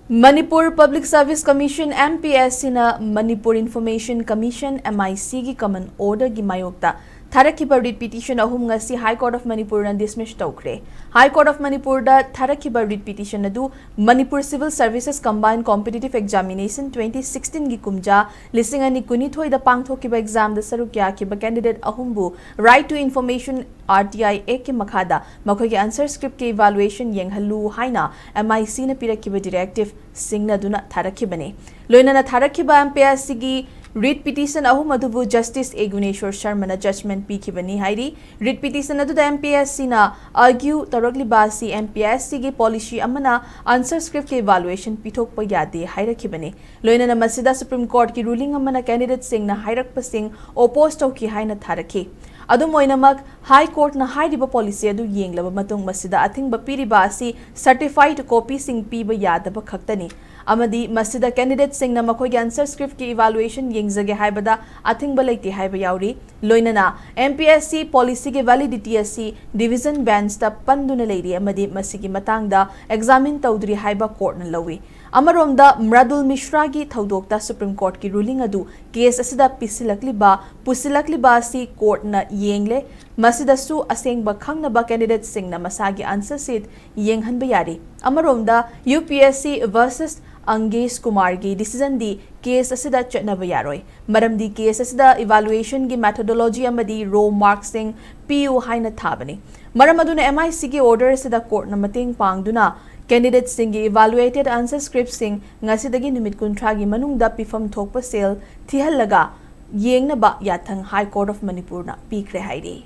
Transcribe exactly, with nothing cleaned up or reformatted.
Manipur Public Service Commission, M P S C ꯅ Manipur Information Commission, M I C ꯒꯤ common order ꯒꯤ ꯃꯥꯌꯣꯛꯇ ꯊꯥꯔꯛꯈꯤꯕ writ petition ꯑꯍꯨꯝ ꯉꯁꯤ High Court of Manipur ꯅ dismiss ꯇꯧꯈ꯭ꯔꯦ꯫ High Court of Manipur the ꯊꯥꯔꯛꯈꯤꯕ writ petition ꯑꯗꯨ Manipur Civil Services Combined Competitive Examination twenty sixteen ꯒꯤ ꯀꯨꯝꯖꯥ ꯂꯤꯁꯤꯡ ꯑꯅꯤ ꯀꯨꯟꯅꯤꯊꯣꯏꯗ ꯄꯥꯡꯊꯣꯛꯈꯤꯕ exam ꯗ ꯁꯔꯨꯛ ꯌꯥꯈꯤꯕ candidate ꯑꯍꯨꯝꯕꯨ Right to Information, R T I Act ꯀꯤ ꯃꯈꯥꯗ ꯃꯈꯣꯏꯒꯤ answer script ꯀꯤ evaluation ꯌꯦꯡꯍꯜꯂꯨ ꯍꯥꯏꯅ M I C ꯅ ꯄꯤꯔꯛꯈꯤꯕ directive ꯁꯤꯡꯅꯗꯨꯅ ꯊꯥꯔꯛꯈꯤꯕꯅꯤ꯫ ꯂꯣꯏꯅꯅ ꯊꯥꯔꯛꯈꯤꯕ M P S C ꯒꯤ writ petition ꯑꯍꯨꯝ ꯑꯗꯨꯕꯨ Justice A ꯒꯨꯅꯦꯁ꯭ꯋꯔ ꯁꯔꯃꯅ judgment ꯄꯤꯈꯤꯕꯅꯤ ꯍꯥꯏꯔꯤ꯫ Writ petition ꯑꯗꯨꯗ M P S C ꯅ argue ꯇꯧꯔꯛꯂꯤꯕ ꯑꯁꯤ M P S C ꯒꯤ policy ꯑꯃꯅ answer script ꯀꯤ evaluation ꯄꯤꯊꯣꯛꯄ ꯌꯥꯗꯦ ꯍꯥꯏꯔꯛꯈꯤꯕꯅꯤ꯫ ꯂꯣꯏꯅꯅ ꯃꯁꯤꯗ Supreme Court ꯀꯤ ruling ꯑꯃꯅ candidate ꯁꯤꯡꯅ ꯍꯥꯏꯔꯛꯄꯁꯤꯡ oppose ꯇꯧꯈꯤ ꯍꯥꯏꯅ ꯊꯥꯔꯛꯈꯤ꯫ ꯑꯗꯨꯝ ꯑꯣꯏꯅꯃꯛ, High Court ꯅ ꯍꯥꯏꯔꯤꯕ policy ꯑꯗꯨ ꯌꯦꯡꯂꯕ ꯃꯇꯨꯡ ꯃꯁꯤꯗ ꯑꯊꯤꯡꯕ ꯄꯤꯔꯤꯕ ꯑꯁꯤ certified copy ꯁꯤꯡ ꯄꯤꯕ ꯌꯥꯗꯕ ꯈꯛꯇꯅꯤ, ꯑꯃꯗꯤ ꯃꯁꯤꯗ candidate ꯁꯤꯡꯅ ꯃꯈꯣꯏꯒꯤ answer script ꯀꯤ evaluation ꯌꯦꯡꯖꯒꯦ ꯍꯥꯏꯕꯗ ꯑꯊꯤꯡꯕ ꯂꯩꯇꯦ ꯍꯥꯏꯕ ꯌꯥꯎꯔꯤ꯫ ꯂꯣꯏꯅꯅ M P S C policy ꯒꯤ validity ꯑꯁꯤ division bench ꯇ ꯄꯟꯗꯨꯅ ꯂꯩꯔꯤ ꯑꯃꯗꯤ ꯃꯁꯤꯒꯤ ꯃꯇꯥꯡꯗ examine ꯇꯧꯗ꯭ꯔꯤ ꯍꯥꯏꯕ court ꯅ ꯂꯧꯏ꯫ ꯑꯃꯔꯣꯝꯗ, ꯃ꯭ꯔꯗꯨꯜ ꯃꯤꯁ꯭ꯔꯥꯒꯤ ꯊꯧꯗꯣꯛꯇ Supreme Court ꯀꯤ ruling ꯑꯗꯨ case ꯑꯁꯤꯗ ꯄꯤꯁꯤꯜꯂꯛꯂꯤꯕ, ꯄꯨꯁꯤꯜꯂꯛꯂꯤꯕ ꯑꯁꯤ court ꯅ ꯌꯦꯡꯂꯦ꯫ ꯃꯁꯤꯗꯁꯨ ꯑꯁꯦꯡꯕ ꯈꯪꯅꯕ candidate ꯁꯤꯡꯅ ꯃꯁꯥꯒꯤ answer sheet ꯌꯦꯡꯍꯟꯕ ꯌꯥꯔꯤ꯫ ꯑꯃꯔꯣꯝꯗ, U P S C versus ꯑꯪꯒꯦꯁ ꯀꯨꯃꯥꯔꯒꯤ decision ꯗꯤ case ꯑꯁꯤꯗ ꯆꯠꯅꯕ ꯌꯥꯔꯣꯏ, ꯃꯔꯝꯗꯤ case ꯑꯁꯤꯗ evaluation ꯒꯤ methodology ꯑꯃꯗꯤ raw mark ꯁꯤꯡ ꯄꯤꯌꯨ ꯍꯥꯏꯅ ꯊꯥꯕꯅꯤ꯫ ꯃꯔꯝ ꯑꯗꯨꯅ, M I C ꯒꯤ order ꯑꯁꯤꯗ court ꯅ ꯃꯇꯦꯡ ꯄꯥꯡꯗꯨꯅ candidate ꯁꯤꯡꯒꯤ evaluated answer script ꯁꯤꯡ ꯉꯁꯤꯗꯒꯤ ꯅꯨꯃꯤꯠ ꯀꯨꯟꯊ꯭ꯔꯥꯒꯤ ꯃꯅꯨꯡꯗ ꯄꯤꯐꯝ ꯊꯣꯛꯄ ꯁꯦꯜ ꯊꯤꯍꯜꯂꯒ ꯌꯦꯡꯅꯕ ꯌꯥꯊꯪ High Court of Manipur ꯅ ꯄꯤꯈ꯭ꯔꯦ ꯍꯥꯏꯔꯤ꯫